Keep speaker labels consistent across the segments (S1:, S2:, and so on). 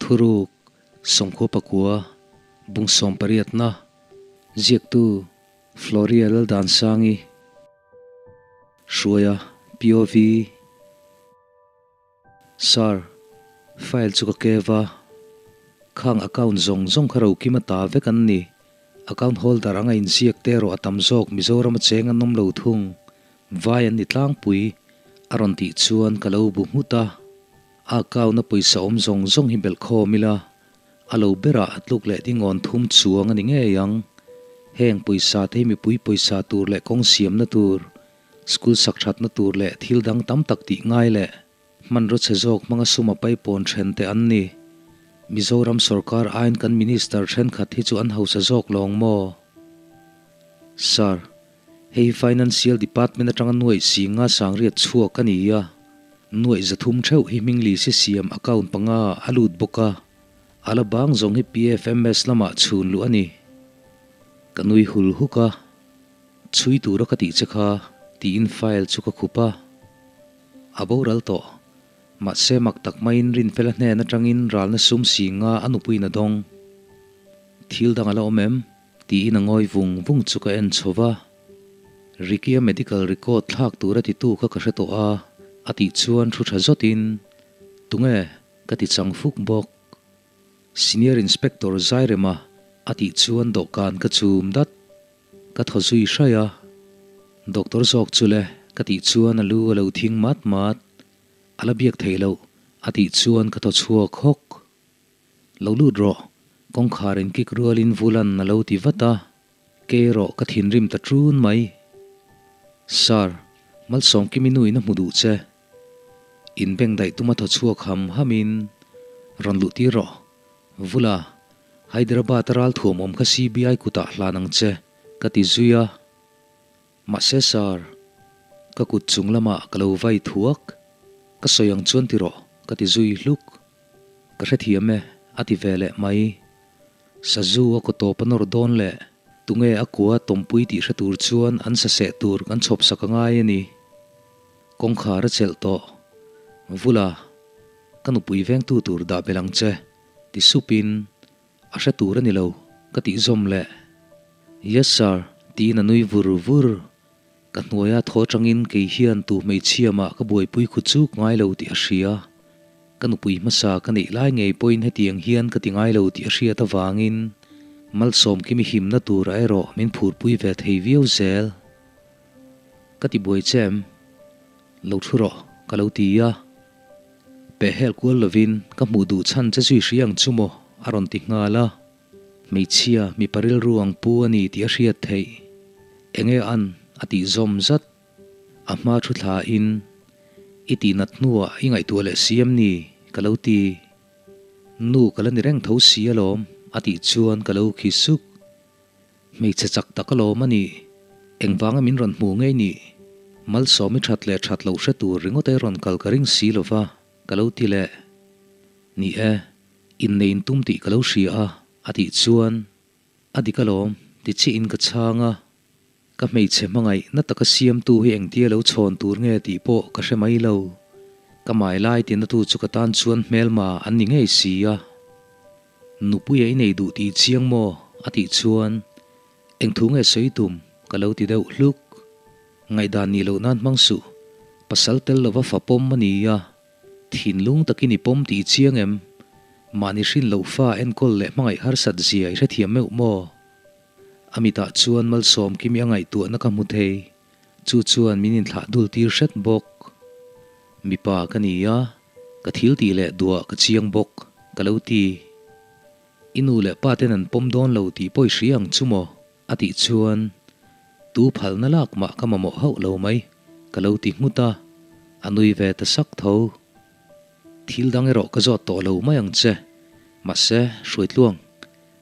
S1: Thuruk, Sawmkhua pakua, Bung sawmpariatna, Ziaktu, Floria Laldansangi, Hruaia, POV. Sir, file chu ka kev a, khang account zawng zawng kha Rokima ta vek an ni. Account holder anga inziak te erawh a tam zawk Mizoram a cheng an awm lo thung. Vai an ni tlangpui a rawn tih chuan ka lo bu nghut a. A account a pawisa awm zawng zawng hi belh khawm ila, a lo berah a tluk leh dingawn thum chuang a ni ngei ang. Heng pawisa te hi mipui pawisa tur leh kawng siamna tur, School sak thatna tur leh thil dang tam tak tih ngai leh hmanraw chhe zawk hmanga sum a paipawn then te an ni. Mizoram sorkar aiin kan minister thenkhat hi chu an hausa zawk lawng maw? Sir, hei hi Financial Department atanga nuaih si nga sangriat chhuak a ni a, nuaih 300 theuh hi hmingli si siam account panga a lut bawk a, a la bang zawng hi PFMS lamah chhun luh a ni. Ka nui hul huk a. Chhui tura ka tih che kha tiin file chu ka khup a, a boral tawh. Mahse mak tak maiin Rinfela hnen atangin ralna sum si nga a nupuiin a dawng. Thil dang a la awm em? tiin a ngawi vung vung chu ka en chho va. Ricky-a medical record thlak tura titu kha ka hre tawh a, a tih chuan thu tha zawtin, Tunge? ka ti chang fuk bawk. Senior Inspector Zairema a tih chuan dawhkan ka chum dat. Ka thaw zui hraih a, Doctor zawk chu le ka tih chuan a lu a lo thing mat mat, a la biak theih loh a tih chuan ka thaw chhuak hawk. Lo lut rawh, kawngkhar in kik rualin Vulan a lo ti vat a, kei erawh ka thinrim ta ṭun mai. Sir, Malsawmkimi nu in a hmu duh che. In beng daih tuma thaw chhuak ham hamin rawn luh tir rawh. Vula, Hyderabad a ral thuam awm kha CBI kutah hlan ang che, ka ti zui a. Mahse sir, ka kut chung lamah ka lo vai thuak. Ka sawi ang chuan ti rawh, ka ti zui hluk. Ka hrethiam e, a ti ve leh mai. Sazu a kaw tawp a nawr dawn leh tunge a kua tawmpui tih hre tur chuan an saseh tur kan chhawp sak a ngai a ni. Kawngkhar a chelh tawh. Vula, ka nupui vengtu tur dah belh ang che. Ti supin, A hre tur a ni lo, ka tih zawm leh. Yes sir, tiin a nui vur vur. Ka hnuaia thaw atangin kei hian tu hmeichhia mah ka buaipui khu chuk ngai lo tih a hria. Ka nupui hmasa ka neih lai ngei pawhin hetiang hian ka ti ngai lo tih a hriat avangin Malsawmkimi himna tura erawh min phurpui ve thei viau zel. Ka ti buai che em? Lo thu rawh, ka lo ti a. Peh hel kual lovin ka hmuh duh chhan che zui hria ang chu maw? a rawn ti nghal a. Hmeichhia mipa rilru ang pu a ni tih a hriat theih. Enge an? a tih zawm zat. A hma thu thlain, I tih nat hnuah i ngaihtuah leh si em ni? ka lo ti. Nu ka la ni reng tho si alawm, a tih chuan ka lo khi suk. Hmeichhe chak tak alawm a nih. Engvanga min rawn hmu ngei nih? Malsawmi that leh that loh hre tur ringawt ei rawn kal ka ring si lo va, ka lo ti leh. Ni e, innei in tum tih ka lo hria a, a tih chuan, A dik alawm, ti chiah in ka chhang a. Ka hmeichhe hmangaih na taka siamtu hi engtia lo chhawn tur nge tih pawh ka hre mai lo. Ka mai lai tinatu chu ka tan chuan hmelma an ni ngei si a. Nupuia i nei duh tih chiang maw? a tih chuan, Eng thu nge sawi tum? ka lo ti deuh hluk. Ngaihdan nih loh nan hmang suh, pasal tel lova fa pawm a ni a, thinlung takin i pawm tih chiang em? Mahni hrin loh fa enkawl leh hmangaih harsat zia i hrethiam meuh maw? A mitah chuan malsawm kimi a ngaihtuahna ka hmu thei, chu chuan min inthlah dul tir hret bawk. Mipa ka ni a. Ka thil tih leh duah ka chiang bawk, ka lo ti. I nu leh pa ten an pawm dawn lo tih pawh i hria ang chu maw? a tih chuan, Tu phalna lak mah ka mamawh hauh lo mai, ka lo ti nghut a, a nui ve ta sak tho. Thil dang erawh ka zawt tawh lo mai ang che, mahse, Hruaitluang,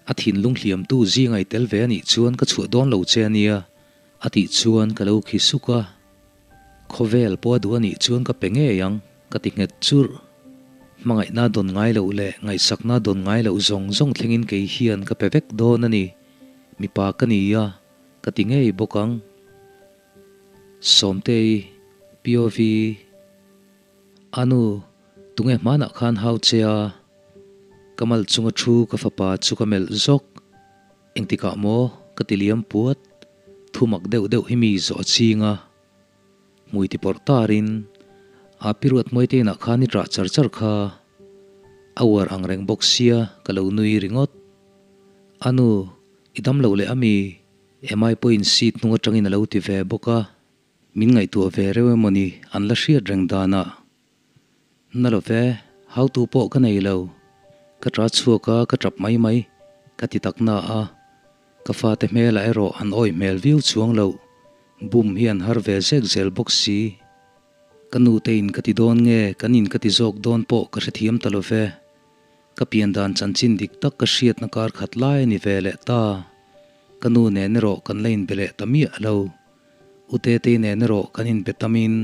S1: a thinlung hliamtu zinga i tel ve a nih chuan ka chhuah dawn lo che a nia, a tih chuan ka lo khi suk a. Khawvel pawh a duh a nih chuan ka pe ngei ang, ka ti nghet churh. Hmangaihna dawn ngai loh leh ngaihsakna dawn ngai loh zawng zawng thlengin kei hian ka pe vek dawn a ni. Mipa ka ni a, ka ti ngei bawk ang. Sawmtei, POV, A nu, tunge hmanah khan hau che a? Ka mal chunga thu ka fapa chu ka melh zawk. Engtikah maw ka ti liam puat. Thu mak deuh deuh hi mi zawh a ching a. Hmui ti pawrh tarin a pi ruat hmuai te inah khan i ṭah char char kha. A uar ang reng bawk sia ka lo nui ringawt. A nu, i dam lo leh ami? Emai pawhin seat hnung aṭangin a lo ti ve bawk a. Min ngaihtuah ve reuh emaw ni an la hriat reng danah. Na lo ve, hautu pawh ka nei lo. Ka ṭa chhuak a, ka ṭap mai mai, ka ti tak na a. Ka fate hmelah erawh an awih hmel viau chuang loh. Bum hi an har ve zek zel bawk si. Ka nute in ka ti dawn nge, kan in ka ti zawk dawn pawh ka hrethiam ta lo ve. Ka pian dan chanchin dik tak ka hriatna kar khat lai a ni ve leh ta. Ka nu nen erawh kan la inbe leh ta miah lo. U Tetei nen erawh kan inbe tamin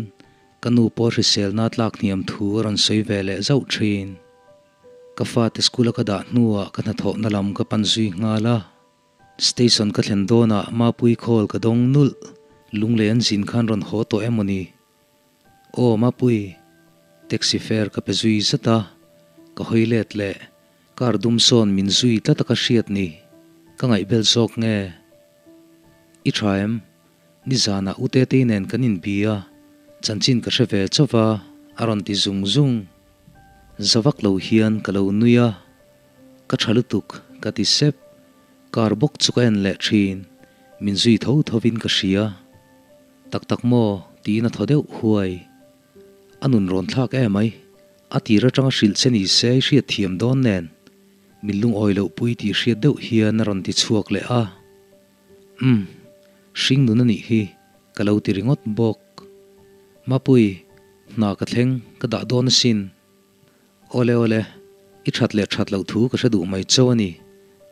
S1: ka nu pawh hriselna tlak hniam thu a rawn sawi ve leh zauh thin. Ka fate school a ka dah hnuah ka hnathawhna lam ka pan zui nghal a. Station ka thlen dawnah Mapui call ka dawng nulh. Lunglei an zin khan rawn haw tawh emaw ni? Aw Mapui, taxi fare ka pe zui zat a, ka hawi let leh. Car dum sawn min zui tlat a ka hriat ni. Ka ngaihbel zawk nge? I tha em? Nizanah U Tetei nen kan inbi a, chanchin ka hre ve chauh va, a rawn ti zung zung. Za vak lo hian ka lo nui a, Ka tha lutuk, ka ti sep. Car bawk chu ka en leh thin, min zui tho thovin ka hria. Tak tak maw? tiin a thaw deuh huai. A nun rawn thlak em ai. A tir atanga hrilh che ni se i hriat thiam dawn nen. Min lungawi loh pui tih hriat deuh hian a rawn ti chhuak leh a. Umm, hring nun a nih hi, ka lo ti ringawt bawk. Mapui, hna ka thleng, ka dah dawn asin. Awle awle, i that leh that loh thu ka hre duh mai chauh a ni.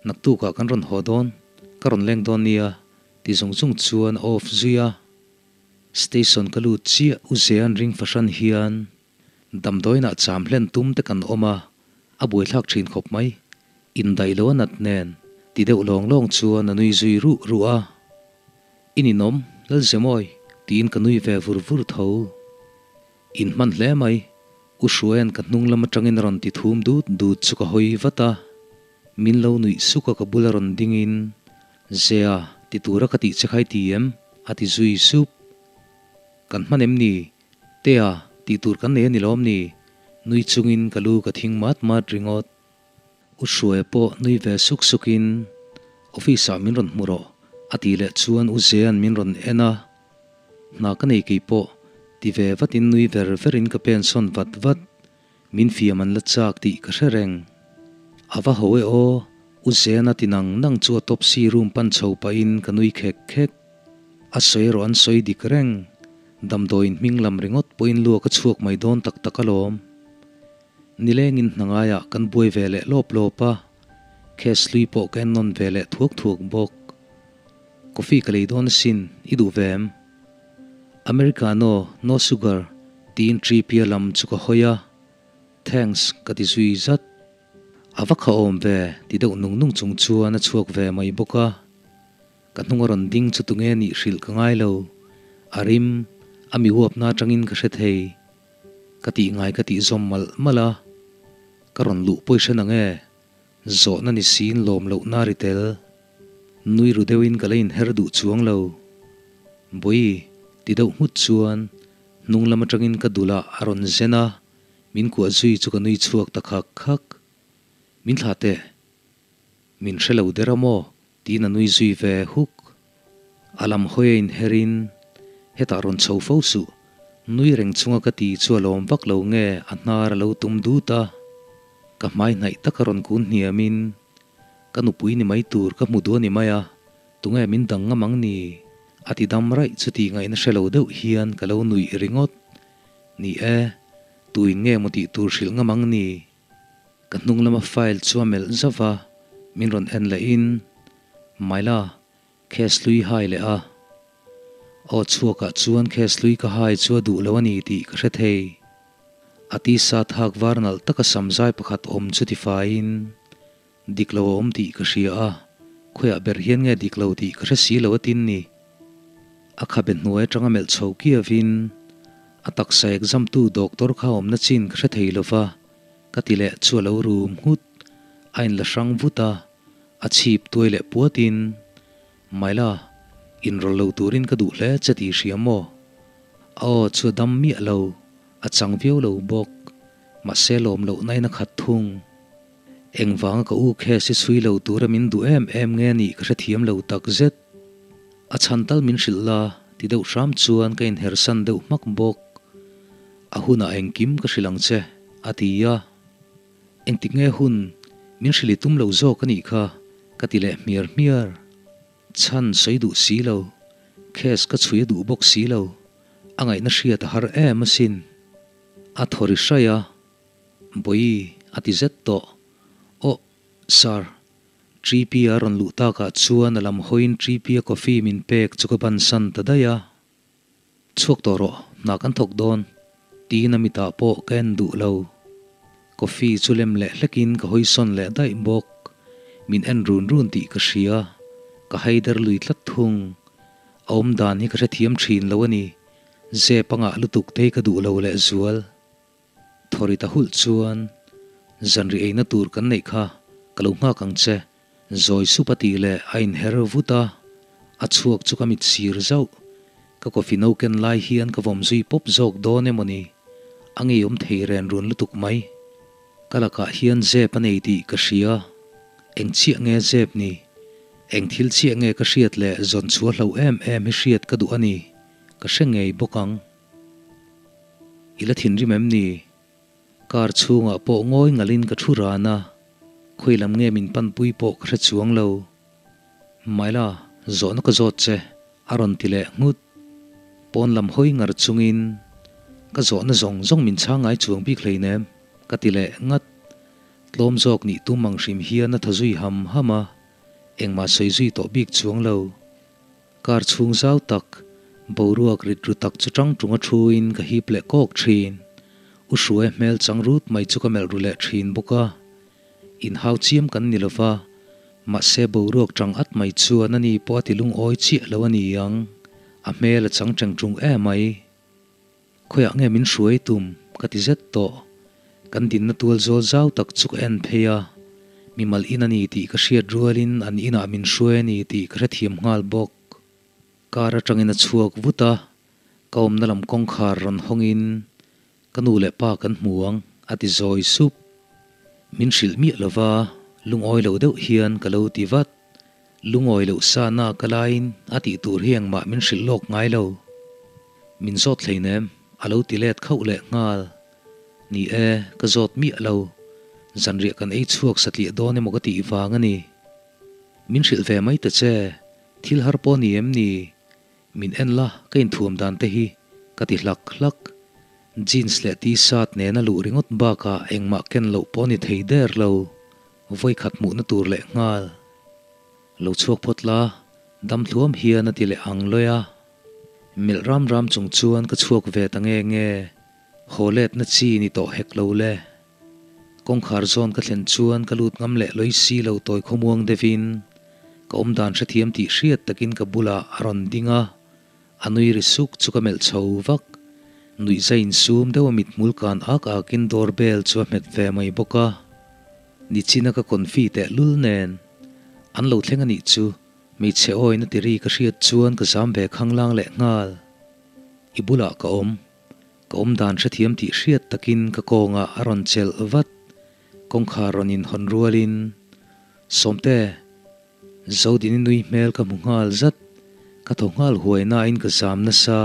S1: Naktukah kan rawn haw dawn, ka rawn leng dawn nia, ti zung zung chuan a off zui a. Station ka lut chiah u Zean ring fahran hian damdawiinah cham hlen tum te kan awm a, a buaithlak thin khawp mai. Indaih lo a nat nen ti deuh lawng lawng chuan a nui zui ruh ruh a. I ninawm, Lalzemawi, tiin ka nui ve vur vur tho. In hman hle mai, U Hruaia'n ka hnung lam atangin a rawn ti thum dut dut chu ka hawi vat a. Min lo nuih suk a ka bula rawn dingin, Zea, ti tura ka tih che kha i ti em? a ti zui sup. Kan hman em ni? Tea, tih tur kan nei a ni lawm ni? Nui chungin ka lu ka thing mat mat ringawt. U Hruaia pawh nui ve suk sukin, Office ah min rawn hmu rawh, a tih leh chuan U Zea'n min rawn en a. Hna ka nei kei pawh, ti ve vatin nui ver verin ka pen sawn vat vat. Min fiam an la chak tih ka hre reng. A va ho e aw, U Zeana ti nang nang chu a top si room pan chho pahin ka nui khek khek. A sawi erawh an sawi dik reng. Damdawiin hming lam ringawt pawhin luak a chhuak mai dawn tak tak alawm. Nilengin hna ngaiah kan buai ve leh lawp lawp a, case hlui pawh ka en nawn ve leh thuak thuak bawk. Coffee ka lei dawn asin, i duh ve em? Americano, no sugar, tiin Tripia lam chu ka hawi a, Thanks ka ti zui zat. A va kha awm ve, ti deuh nung nung chung chuan a chhuak ve mai bawk a. Ka hnung a rawn ding chu tunge nih hrilh ka ngai lo, a rim, a mi huapna atangin ka hre thei. Ka tih ngai ka tih zawm malh malh a, ka rawn luh pawi hre nang e, zawhna ni siin lawm lohna a ri tel. Nui ru deuhin ka la inher duh chuang lo. Bawi, ti deuh nghut chuan hnung lam atangin ka dulah a rawn zen a, min kuah zui chu ka nui chhuak ta khak khak. Min thlah teh. Min hre lo der a maw? Tiin a nui zui ve huk. A lam hawi a inherin, Hetah rawn chho fo suh, nui reng chunga ka ti chu a lawm vak lo nge a hnar a lo tum dut a. Ka hmai hnaih taka rawn kun hniamin, Ka nupui ni mai tur ka hmu duh a ni mai a, tunge min dang ngam ang ni? A ti dam raih chu tih ngaihna hre lo deuh hian ka lo nuih ringawt. Ni e, tuin nge maw tih tur hrilh ngam ang ni? Ka hnung lama file chu a melh zauh a, min rawn en lehin, Myla, case hlui hai leh a. Aw chhuakah chuan case hlui ka hai chu a duh lo a ni tih ka hre thei. A tisa thak var nalh taka samzai pakhat awm chu tifaiin, dik lo a awm tih ka hria a, khawiah ber hian nge dik lo tih ka hre si lo a tin ni. A khabe hnuai atanga melh chho kiavin, a taksa exam tu doctor kha awmna chin ka hre thei lo va, ka ti leh chu a lo rum nghut. A inla hrang vut a, a chhip tuai leh puatin, Myla, inrawlh lo turin ka duh hle che tih hria maw? A aw chu a dam miah lo, a chang viau lo bawk. Mahse lawm loh nain a khat thung. Engvanga ka u case hi chhui lo tura min duh em em nge nih ka hrethiam lo tak zet. A chhan tal min hrilh la ti deuh hram chuan ka inhersan deuh hmak bawk. A hunah engkim ka hrilh ang che, a ti a. Engtik nge hun min hrilh i tum lo zawk a nih kha, ka ti leh hmiar hmiar. Chhan sawi duh si lo, case ka chhui a duh bawk si lo, a ngaihna hriat a har em asin. A thaw ri hraih a, Bawi a ti zet tawh. Aw, Sir, Tripi a rawn luh takah chuan a lam hawiin Tripi-a coffee min pek chu ka bansan ta daih a. Chhuak tawh rawh, hna kan thawk dawn, tiin a mitah pawh ka en duh lo. Coffee chu lem leh hlekin ka hawi sawn leh daih bawk. Min en run run tih ka hria, ka haider lui tlat thung. A awm dan hi ka hrethiam thin lo a ni, zep a ngah lutuk te hi ka duh lo lehzual. Thawri ta hulh chuan, Zanri eina tur kan neih kha ka lo nghak ang che, zawi sup a tih leh a inher vut a, a chhuak chu ka mit sir zauh. Ka coffee no ken lai hian ka vawm zui pawp zawk dawn emaw ni? A ngeiawm thei ren run lutuk mai. Ka lakah hian zep a nei tih ka hria. Eng chiah nge zep ni? Eng thil chiah nge ka hriat leh zawn chhuah hlo em em hi hriat ka duh a ni. Ka hre ngei bawk ang. I la thinrim em ni? Car chhungah pawh ngawi ngalhin ka thu ran a, khawi lam nge min panpui pawh ka hre chuang lo. Myla, zawhna ka zawt che, a rawn ti leh nghut. Pawn lam hawi ngar chungin, Ka zawhna zawng zawng min chhang ngai chuang bik hleinem, ka ti leh ngat. Tlawm zawk nih tum ang hrim hian a thaw zui ham ham a, engmah sawi zui tawh bik chuang lo. Kar chhung zau tak, boruak rit ru tak chu tang tung a thuin ka hip leh kawk thin. U Hruai hmel chang rut mai chu ka melh ru leh thin bawk a. Inhau chiam kan ni lova, mahse boruak tang at mai chuan ani pawh a ti lungawi chiah lo a ni ang, a hmel a chang teng tung em mai. Khawiah nge min hruai tum? ka ti zet tawh. Kan dinna tual zawl zau tak chu ka en phei a, mimal in a ni tih ka hriat rualin an inah min hruai a ni tih ka hrethiam nghal bawk. Car atangin a chhuak vut a, ka awmna lam kawngkhar rawn hawngin ka nu leh pa kan hmu ang a ti zawi sup. Min hrilh miah lova lungawi lo deuh hian ka lo ti vat. Lungawi loh sa na ka laiin a tih tur hi engmah min hrilh lawk ngai lo. Min zawt hleinem, a lo ti let khauh leh nghal. Ni e, ka zawt miah lo. Zanriah kan ei chhuak satliah dawn emaw ka tih vang a ni. Min hrilh ve mai ta che, thil har pawh ni em ni? Min en la, ka inthuam dan te hi, ka ti hlak hlak. Jeans leh t-shirt nena luh ringawt bakah engmah ken loh pawh ni thei der lo. Vawikhat hmuhna tur leh nghal. Lo chhuak phawt la, dam thluam hian a ti leh ang lawi a. Melh ram ram chung chuan ka chhuak ve ta nge nge, haw letna chi ni tawh hek lo le. Kawngkhar zawn ka thlen chuan ka lut ngam leh lawi si lo tawi khawmuang deuhin ka awmdan hrethiam tih hriat takin ka bulah a rawn ding a, a nui ri suk chu ka melh chho vak. Nuihza insum deuh a mithmul kan ak akin door bell chu a hmet ve mai bawk a. Nichina ka confi teh lul nen an lo thleng a nih chu hmeichhe awina ti ri ka hriat chuan ka zam ve khanglang leh nghal. I bulah ka awm. Ka awm dan hrethiam tih hriat takin ka kawngah a rawn chelh vat. Kawngkhar rawn inhawn rualin, Sawmte, Zodini nui hmel ka hmu nghal zat. Ka thaw nghal huai nain ka zam nasa.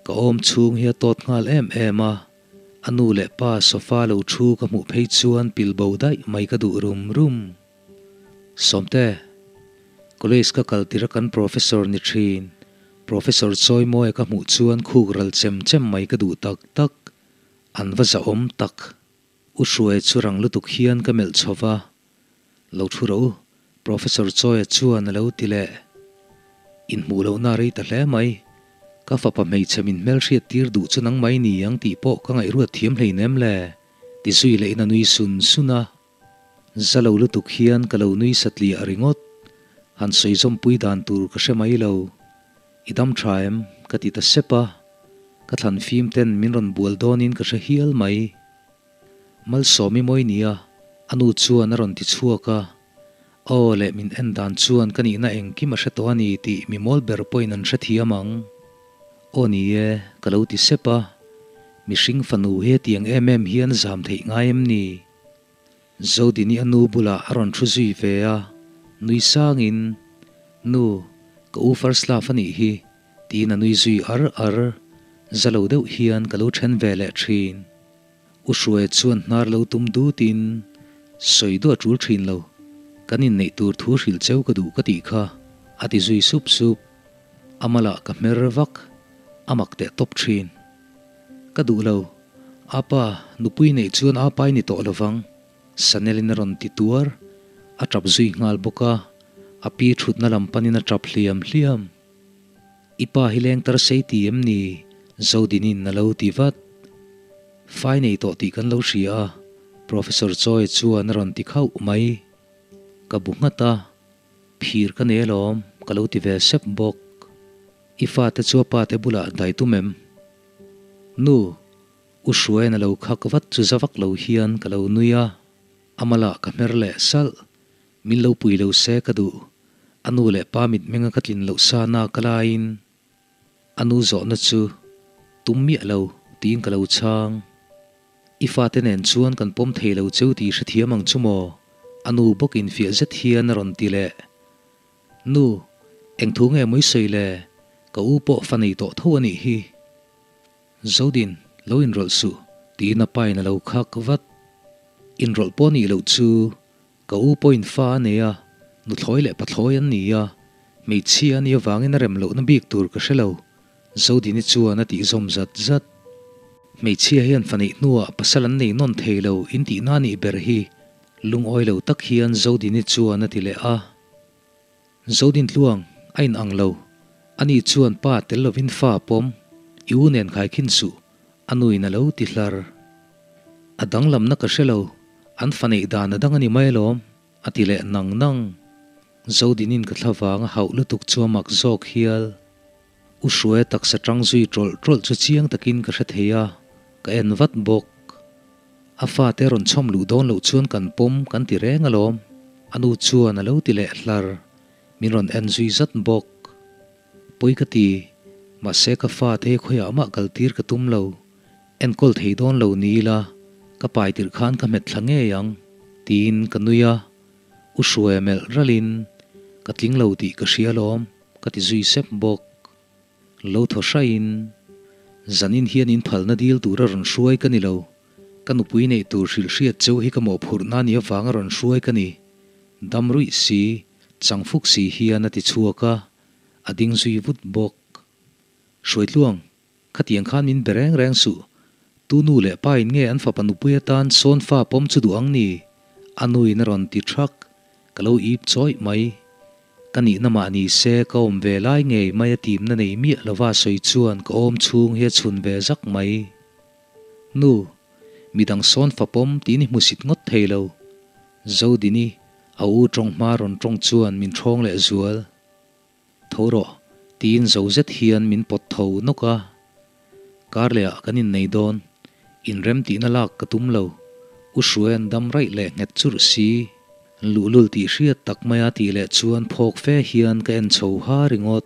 S1: Ka awm chhung hi a tawt nghal em em a. A nu leh pa sofa lo thu ka hmuh phei chuan pil bo daih mai ka duh rum rum. Sawmte, College ka kal tir a kan professor ni thin. Professor Chawimawia ka hmuh chuan khuk ral chem chem mai ka duh tak tak. An va zahawm tak. U Hruai chu rang lutuk hian ka melh chho va. Lo thu rawh u, Professor Chawia chuan a lo ti leh. Inhmuh lohna a rei ta hle mai. Ka fapa hmeichhe min hmelhriat tir duh chu nang mai ni ang tih pawh ka ngaihruat thiam hleinem le, ti zui leh in a nui sun sun a. Za lo lutuk hian ka lo nui satliah ringawt. Han sawi zawmpui dan tur ka hre mai lo. I dam tha em? ka ti ta sep a. Ka thlan fim ten min rawn bual dawnin ka hre hial mai. Malsawmi mawi nia, A nu chuan a rawn ti chhuak a, Aw leh min en dan chuan ka nihna engkim a hre tawh a ni tih mi mawl ber pawhin an hrethiam ang. Aw ni e, ka lo ti sep a, mihring fanu hi hetiang em em hian zam theih ngai em ni? Zodini a nu bulah a rawn thu zui ve a, nui sangin, Nu, ka u first love a nih hi, tiin a nui zui ar ar, za lo deuh hian ka lo then ve leh thin. U Hruaia chuan hnar lo tum dutin, Sawi duah tul thin lo, kan inneih tur thu hrilh cheu ka duh ka tih kha, a ti zui sup sup. A malah ka hmer vak, a mak teh tawp thin. Ka duh lo, apa, nupui neih chuan apa i ni tawh lovang, Sanelin a rawn ti tuar, a tap zui nghal bawk a, a pi thutna lam panin a tap hliam hliam. I pa hi leng tar sei ti em ni? Zodinin a lo ti vat. Fai nei tawh tih kan lo hria a, Professor Choi chuan a rawn ti khauh mai. Ka bu nghat a, phir ka nei alawm, ka lo ti ve sep bawk. I fate chu a pate bulah dai tum em? Nu, U Hruaiin a lo khak vat chu za vak lo hian ka lo nui a, a malah ka hmer leh salh. Min lo pui lo se ka duh. A nu leh pa mitmenga ka tlin loh sa na ka laiin a nu zawhna chu tum miah lo tiin ka lo chhang. I fate nen chuan kan pawm thei lo cheu tih hrethiam ang chu maw? A nu bawkin fiah zet hian a rawn ti leh. Nu, eng thu nge mawi sawi le? Ka u pawh fa nei tawh tho a nih hi. Zodin, lo inrawlh suh tiin a pain a lo khak vat. Inrawlh pawh nih loh chu Ka u pawhin fa a nei a, nuthlawi leh pathlawi an ni a, hmeichhia a nih avangin a rem lohna bik tur ka hre lo, Zodini chuan a tih zawm zat zat. Hmeichhia hian fa neih hnuah pasal an nei nawn thei lo in tihna a nih ber hi lungawi lo tak hian Zodini chuan a ti leh a. Zodin tluang a in ang lo, ani chuan pa tel lovin fa a pawm, i u nen khaikhin suh, A nuin a lo ti hlar. A danglamna ka hre lo, an fa neih dan a dang a ni mai alawm, a ti leh nang nang. Zodinin ka thla vang a hauh lutuk chu a mak zawk hial. U Hruaia taksa tang zui tawlh tawlh chu chiang takin ka hre thei a, ka en vat bawk. A fate rawn chhawm luh dawn loh chuan kan pawm kan ti reng alawm, a nu chuan a lo ti leh hlar. Min rawn en zui zat bawk. Pawi ka ti, mahse ka fate hi khawiah mah kal tir ka tum lo, enkawl thei dawn lo ni ila, ka pai tirh khan ka hmet thla ngei ang, tiin ka nui a, U Hruaia melh ralhin, Ka tling lo tih ka hria alawm, ka ti zui sep bawk. Lo thaw hraihin, Zanin hian in phalna dil tura rawn hruai ka ni lo, ka nupui neih tur hrilh hriat cheu hi ka mawhphurhna nia vanga rawn hruai ka ni, dam ruih si, changfuk si hian a ti chhuak a, a ding zui vut bawk. Hruaitluang, khatiang khan min be reng reng suh. Tu nu leh pa in nge an fapa nupui atan sawn fa pawm chu duh ang ni? A nuin a rawn ti thak, ka lo ip chawih mai. Ka nihna mah ni se ka awm ve lai ngei mai a timna nei miah lova sawi chuan ka awm chhung hi a chhun ve zak mai. Nu, midang sawn fa pawm tiin i hmusit ngawt thei lo. Zodini, a u tawng hma rawn tawng chuan min thawng leh zual. Tho rawh, tiin zo zet hian min pawt tho nawk a. Kar lehah kan innei dawn, inrem tihna lak ka tum lo. U Hruai an dam raih leh nghet churh si. Luhlul tih hriat tak maia tih leh chuan phawk fe hian ka en chho ha ringawt.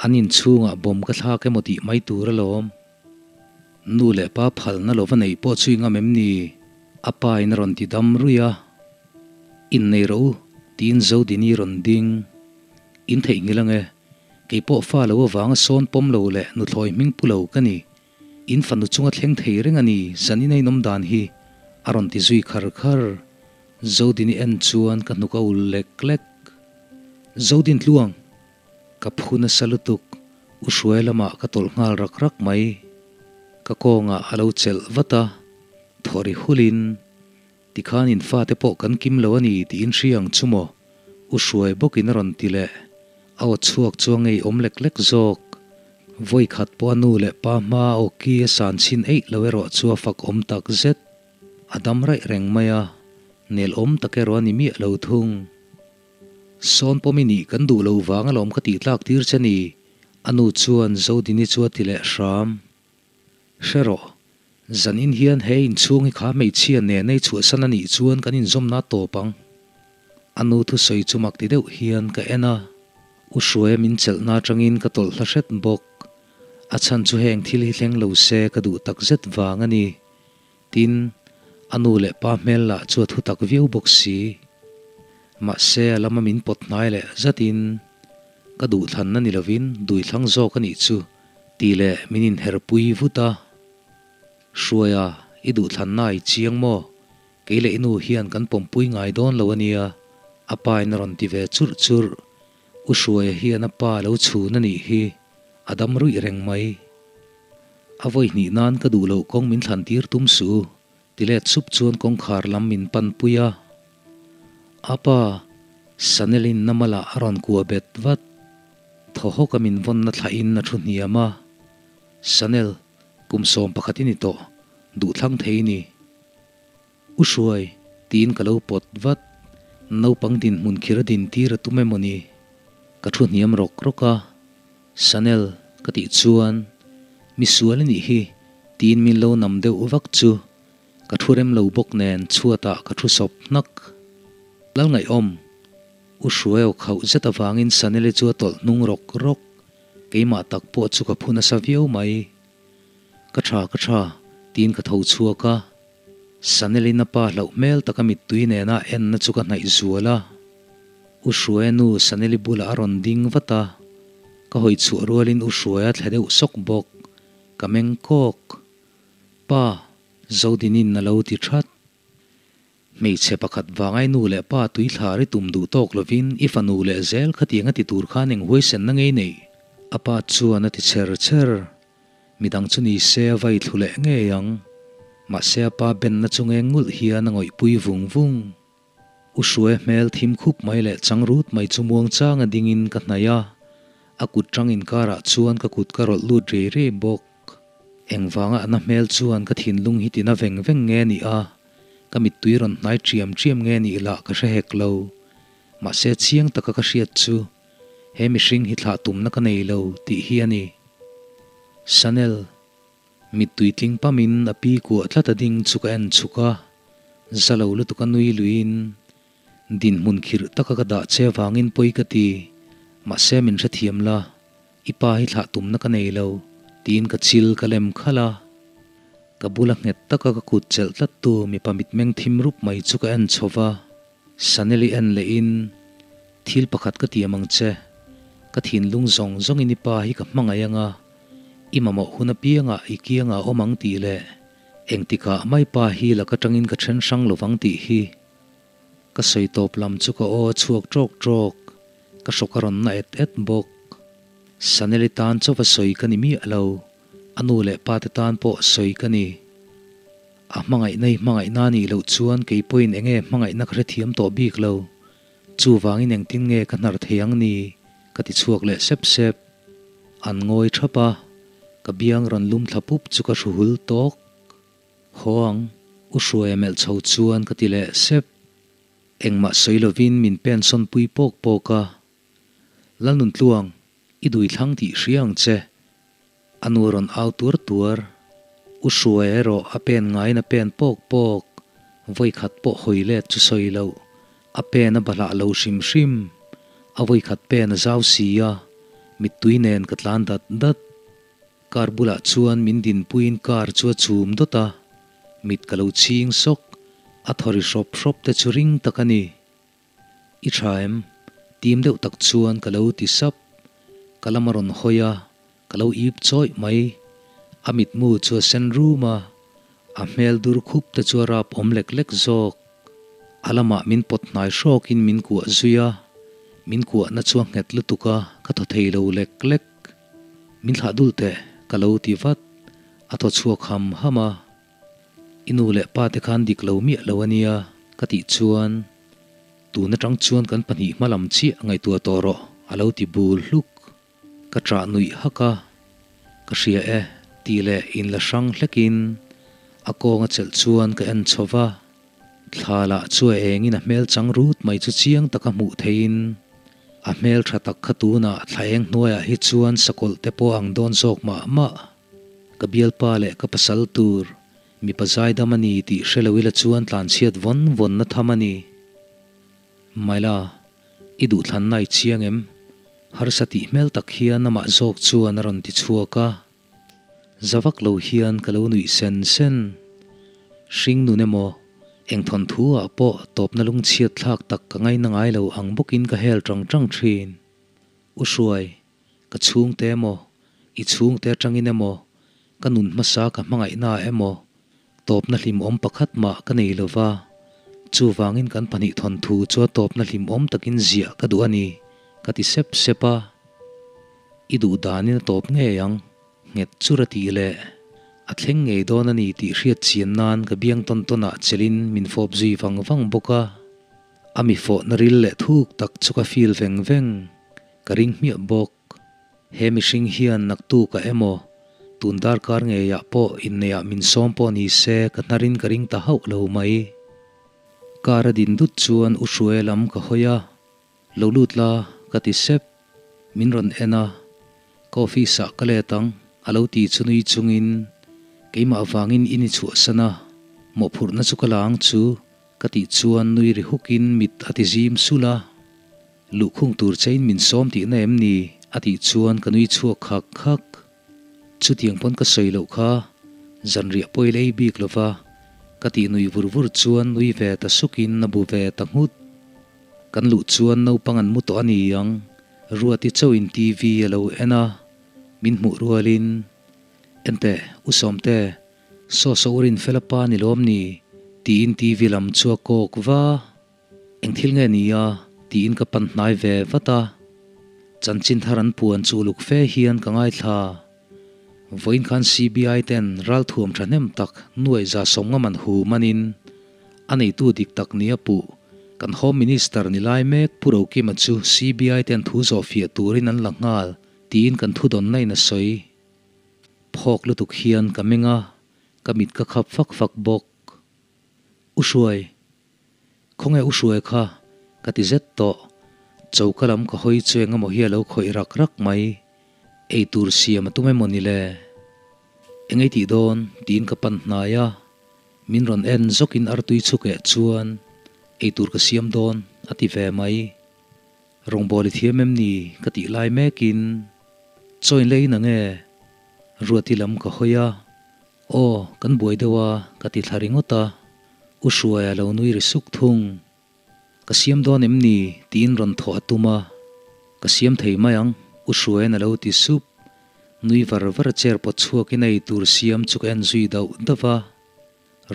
S1: An inchhungah bawm ka thlak emaw tih mai tur alawm. Nu leh pa phalna lova neih pawh chu i ngam em ni? A pa in a rawn ti dam ruih a. Innei rawh u, tiin Zodini rawn ding. In theihnghilh ange, kei pawh fa lo avanga sawn pawm lo leh nuthlawi hming pu lo ka ni. In fanu chunga thleng thei reng a ni, zanin a inawm dan hi, a rawn ti zui khar khar. Zodini en chuan ka hnuk a ul lek lek. Zodin tluang! Ka phu nasa lutuk, U Hruai lamah ka tawlh nghal rak rak mai. Ka kawngah a lo chelh vat a, thaw ri hulin, Tikhan in fate pawh kan kim lo a ni tiin hria ang chu maw? U Hruai bawkin a rawn ti leh. A aw chhuak chu a ngeiawm lek lek zawk. Vawi khat pawh a nu leh pa hma a aw ki a san chhin eih lo erawh chu a fak awm tak zet. A dam raih reng mai a, nel awm tak erawh a ni miah lo thung. Sawn pawm i nih kan duh lo vang alawm ka tih tlak tir che ni, a nu chuan Zodini chu a ti leh hram. Hre rawh. Zanin hian he inchhung hi kha hmeichhia nen ei chhuahsan a nih chuan kan inzawmna a tawp ang. A nu thusawi chu mak ti deuh hian ka en a, U Hruaia min chelhna atangin ka tawlh hla hret bawk. A chhan chu heng thil hi thleng lo se ka duh tak zet vang a ni. Tin, a nu leh pa hmel lah chu a thu tak viau bawk si. Mahse a lama min pawt hnai leh zatin ka duhthlanna ni lovin duithlang zawk a nih chu tih leh min inherpui vut a. Hruaia, i duhthlanna i chiang maw? Kei leh i nu hian kan pawmpui ngai dawn lo a nia, a pa in a rawn ti ve churh churh. U Hruaia hian a pa lo chhun a nih hi, a dam ruih reng mai. A vawi hnih nan ka duh loh kawng min thlan tir tum suh u, ti let sup chuan kawngkhar lam min pan pui a. A pa, Sanelin na malah a rawn kua bet vat. Thaw hawk a min vawnna thlah in a thu hniam a. Sanel, kum 11 i ni tawh, duhthlang thei i ni. U Hruai, tiin ka lo pawt vat. Naupang dinhmun khir a dintir a tum emaw ni? Ka thu hniam rawk rawk a, Chanel ka tih chuan, Mi sual i nih hi, tiin min lo nam deuh vak chu. Ka thu rem lo bawk nen chhuatah ka thu sawp hnak. Lalngaihawm, U Hruai aw khauh zet avangin Chanel-i chu a tawlh hnung rawk rawk. Keimah tak pawh chu ka phu nasa viau mai. Ka tha, ka tha, tiin ka tho chhuak a. Sanelin a pa hlauh hmel taka mittui nena enna chu ka hnaih zual a. U Hruaia nu Saneli bulah a rawn ding vat a, ka hawi chhuah rualin U Hruaia thle deuh sawk bawk. Ka meng kawk. Pa, Zodinin a lo ti that. Hmeichhe pakhat vangai nu leh pa tui thla ri tum duh tawk lovin i fanu leh zel khatiang a ti tur khan eng huaisenna ngei nei? A pa chuan a ti cher cher. Midang chu ni se a vai thlu leh ngei ang. Mahse a pa benna chu ngeng ngulh hian a ngawihpui vung vung. U Hruai hmel thim khup mai leh chang rut mai chu muang changa dingin ka hnaih a, a kut tang inkarah chuan ka kut ka rawlh lut riai riai bawk. Engvanga ana hmel chuan ka thinlung hi tina veng veng nge ni a, ka mittui rawn hnai ṭiam ṭiam nge nih lah ka hre hek lo. Mahse chiang taka ka hriat chu He mihring hi thlah tumna ka nei lo tih hi a ni. Chanel, mittui tling pamin a pi kuah tlat a ding chu ka en chhuk a, za lo lutuk a nui luiin, Dinhmun khirh taka ka dah che avangin pawi ka ti, mahse min hrethiam la, i pa hi thlah tumna ka nei lo, tiin ka chil ka lem khalh a. Ka bula nghet taka ka kut chelh tlattu mipa mitmeng thim rup mai chu ka en chho va. Chanel-i en lehin, Thil pakhat ka tiam ang che, ka thinlung zawng zawngin i pa hi ka hmangaih ang a, i mamawh hun apiangah i kiangah awm ang tih leh engtikah mai pa hi lak atangin ka then hrang lovang tih hi. Ka sawi tawp lam chu ka aw a chhuak ṭawk ṭawk, ka hrawk a rawn na et et bawk. Chanel-i tan chauh a sawi ka ni miah lo, a nu leh pa te tan pawh sawi ka ni. A hmangaihna i hmangaihna a nih loh chuan kei pawhin enge hmangaihna ka hrethiam tawh bik lo. Chuvangin engtin nge ka hnar thei ang ni? ka ti chhuak leh sep sep. An ngawi thap a, ka biang rawn lum thla pup chu ka hru hul tawk. Haw ang, U Hruaia melh chho chuan ka ti leh sep. Engmah sawi lovin min pen sawn pui pawk pawk a. Lalnuntluang, i dui thlang tih hria ang che. A nu rawn au tuar tuar. U Hruai erawh a pen ngaiin a pen pawk pawk. Vawi khat pawh hawi let chu sawi loh. A pen a bahlah lo hrim hrim. A vawi khat pen a zau si a, mittui nen ka tlan dat dat. Car bulah chuan min dinpuiin car chu a chum dawt a. Mit ka lo chhing sawk. A thaw ri hrawp hrawp te chu ring tak a ni. I tha em? Tim deuh tak chuan ka lo ti sap. Ka lam a rawn hawi a, ka lo ip chawih mai. A mitmu chu a sen rum a, a hmel dur khup te chu a rap awm lek lek zawk. A lamah min pawt hnai hrawkin min kuah zui a, min kuahna chu a nghet lutuk a, ka thaw thei lo lek lek. Min thlah dul teh, ka lo ti vat. A thaw chhuak ham ham a. I nu leh pa te khan dik lo miah lo a nia ka tih chuan tun atang chuan kan pahnih hma lam chiah ngaihtuah tawh rawh a lo ti bul hluk. Ka ṭah nuih hak a, ka hria e tih leh inla hrang hlekin a kawng a chelh chuan ka en chho va, thla lah chu a engin a hmel chang rut mai chu chiang taka hmuh theihin a hmel ṭha tak kha tunah thla eng hnuaiah hi chuan sakawlh te pawh ang dawn zawk mah mah. Ka bialpa leh ka pasal tur. Mipa zaidam a ni tih hre lo ila chuan tlanchhiat vawn vawn na tham a ni. Myla, i duhthlanna i chiang em? Harsa tih hmel tak hian amah zawk chuan a rawn ti chhuak a. Za vak lo hian ka lo nuih sen sen. Hring nun emaw, eng thawnthu ah pawh tawpna lungchhiat thlak tak ka ngaina ngai lo ang bawkin ka hel tang tang thin. U Hruai, ka chhungte emaw, i chhungte atangin emaw, ka nun hmasa ka hmangaihna ah emaw, tawpna hlimawm pakhat mah ka nei lova, chuvangin kan pahnih thawnthu chu a tawpna hlimawm takin ziah ka duh a ni, ka ti sep sep a. I duh danin a tawp ngei ang, nghet chur a tih leh a thleng ngei dawn a ni tih hriat chian nan ka biang tawn tawnah chelin min fawp zui vang vang bawk a. A mi fawhna ril leh thuk tak chu ka feel veng veng, ka ring hmiah bawk. He mihring hian naktukah emaw, tun darkar ngeiah pawh inneiah min sawm pawh ni se ka hnarin ka ring ta hauh lo mai. Car a din dut chuan U Hruai lam ka hawi a, Lo lut la ka ti sep. Min rawn en a, ka office ah ka let ang a lo ti chu nui chungin keimah vangin in i chhuahsan a, mawhphurhna chu ka la ang chu ka tih chuan nui ri hukin mit a ti zim sulh a. Luhkhung tur chein min sawm tihna em ni? a tih chuan ka nui chhuak khak khak. Chutiang pawn ka sawi loh kha zanriah pawh i lei bik lo va, ka tih nui vur vur chuan nui ve ta sukin a bu ve ta nghut. Kan luh chuan naupang an mu tawh a ni ang, Ruati chauhin TV a lo en a, min hmuh rualin, Enteh, U Sawmte, saw saw u rinfela pa ni lawm ni? tiin TV lam chu a kawk va. Eng thil nge ni a? tiin ka pan hnai ve vat a. Chanchin thar an puan chu uluk fe hian ka ngaithla. Vawiin khan CBI ten ralthuam thahnem tak nuaihza sawmnga man hu manin a neitu dik tak nia puh kan Home Minister ni lai mek Pu Rokima chu CBI ten thu zawhfiah turin an la nghal tiin kan thudawnna in a sawi. Phawk lutuk hian ka meng a, ka mit ka khap fak fak bawk. U Hruai, Khawnge u hruai kha? ka ti zet tawh. Choka lam ka hawi chu eng emaw hi a lo khawih rak rak mai. Ei tur siam a tum emaw ni le? Eng ei tih dawn? tiin ka pan hnai a. Min rawn en zawkin artui chhukeh chuan ei tur ka siam dawn a ti ve mai. Rawngbawli thiam em ni ka tih lai mekin chaw in lei na nge? Ruati lam ka hawi a. Aw, kan buai deuh a, ka ti thla ringawt a. U Hruaia lo nui ri suk thung. Ka siam dawn em ni? tiin rawn thawh a tum a. Ka siam thei mai ang, U Hruaia'n a lo ti sup. Nui var var a chair pawt chhuakin a ei tur siam chu ka en zui dauh dauh a.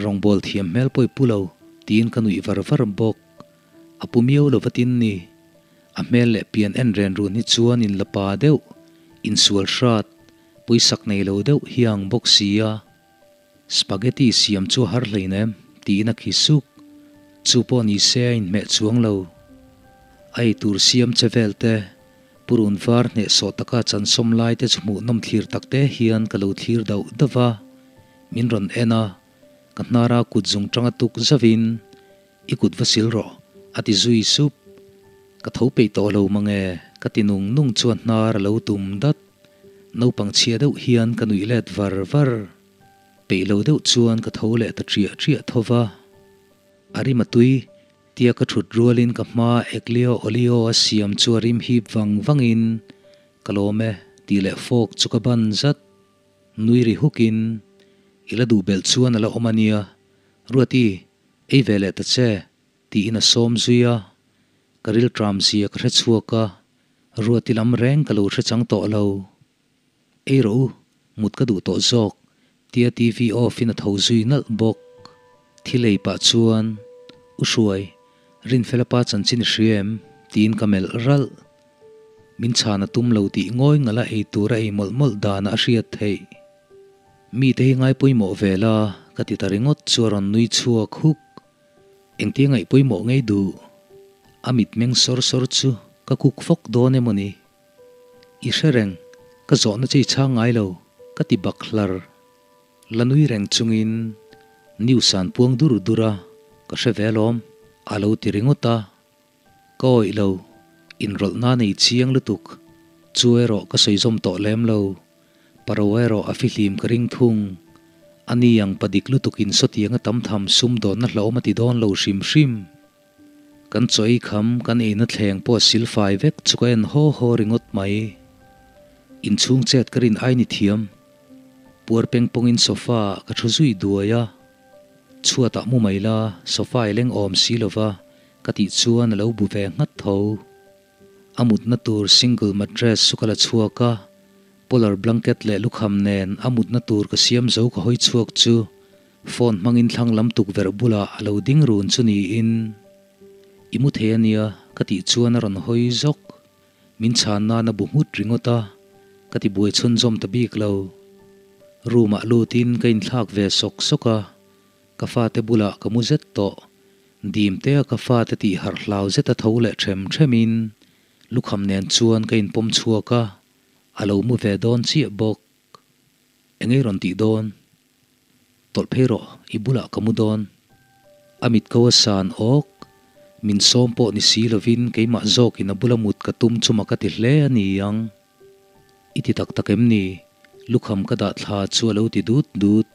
S1: Rawngbâwl thiam hmel pawh i pu lo, tiin ka nuih var var bawk. A pu miau lo vatin ni. A hmel leh pian en ren run hi chuan in la pa deuh, insual hrat. Puisak nei lo deuh hiang bawk sia, Spaghetti siam chu a har hlein em? tiin a khi suk. Chu pawh ni se a inhmeh chuang lo. A ei tur siam che vel te, purun var hnehsawh taka chansawm lai te chu hmuhnawm thlir tak te hian ka lo thlir dauh dauh va, min rawn en a, ka hnara kut zung tanga tuk zauhin, I kut va sil rawh, a ti zui sup. Ka tho peih tawh lo mange, ka ti nung nung chuan hnar a lo tum dat. Naupang chhia deuh hian ka nuih let var var. Peih lo deuh chuan ka tho leh ta ṭiah ṭiah tho va. A rim a tui, tia ka ṭhut rualin ka hma Eglio Olio a siam chu a rim hip vang vangin, Ka lawm e, tih leh fork chu ka ban zat. Nui ri hukin, I la duh belh chuan a la awm a nia, Ruati, ei ve leh ta che, tiin a sawm zui a. Ka rilṭam zia ka hre chhuak a. Ruati lam reng ka lo hre chang tawh lo. Ei rawh u, mut ka duh tawh zawk, tia TV off in a tho zui nalh bawk. Thil ei pah chuan, U Hruai, Rinfela pa chanchin i hria em? tiin ka melh ralh. Min chhan a tum lo tih ngawi ngala ei tur a ei mawlh mawlh danah a hriat theih. Mite hi ngai pawimawh ve la, ka ti ta ringawt chu a rawn nui chhuak huk. Engtia ngaih pawimawh ngei duh? A mitmeng sawr sawr chu ka kuk fawk dawn emaw ni? I hre reng, ka zawhna che i chhang ngai lo, ka ti bak hlar. La nui reng chungin news an puang dur dur a, ka hre ve alawm, a lo ti ringawt a. Ka awih lo, inrawlhna nei chiang lutuk, chu erawh ka sawi zawm tawh lem lo. Paro erawh a fihlim ka ring thung. Ani ang pa dik lutukin sawtianga tam tham sumdawnna hlauhawm a ti dawn lo hrim hrim. Kan chaw ei kham, kan eina thleng pawh a silfai vek chu ka en haw haw ringawt mai. Inchhung chet ka rin ai ni thiam. Puar peng pawngin sofa ah ka thu zui duai a. Chhuatah mu mai la, sofa i leng awm si lova ka tih chuan a lo bu ve nghat tho. A mutna tur single mattress chu ka la chhuak a, polar blanket leh lukham nen a mutna tur ka siam zo ka hawi chhuak chu phone hmangin thlang lam tukverh bulah a lo ding run chu niin, I mu thei a nia ka tih chuan a rawn hawi zawk. Min chhan nan a bu nghut ringawt a, ka ti buai chhunzawm ta bik lo. Room ah lutin ka inthlak ve sawk sawk a, ka fate bulah ka mu zet tawh. Dim te a ka fate tih harh hlau zet a tho leh ṭhem ṭhemin lukham nen chuan ka inpawm chhuak a, a lo mu ve dawn chiah bawk. Engei rawn tih dawn? Tawlh phei rawh, i bulah ka mu dawn. A mit ko a san awk, min sawm pawh ni si lovin keimah zawkin a bula mut ka tum chu mak a ti hle a ni ang. I ti tak tak em ni? Lukham ka dah thla chu a lo ti dut dut.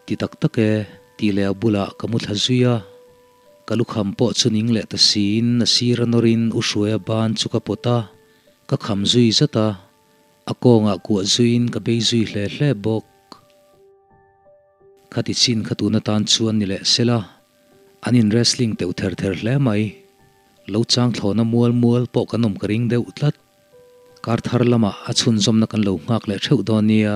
S1: Ti tak tak e, tih leh a bulah ka mu thla zui a. Ka lukham pawh chu ning leh ta siin a sir a nawrin u Hruaia ban chu ka pawt a, ka kham zui zat a. A kawngah kuah zuiin ka bei zui hle hle bawk. Khati chin kha tun atan chuan ni leh sela, an in wrestling teuh ther ther hle mai. Lo chang thlawhna mual mual pawh kan awm ka ring deuh tlat. Kar thar lamah a chhunzawmna kan lo nghak leh theuh dawn nia.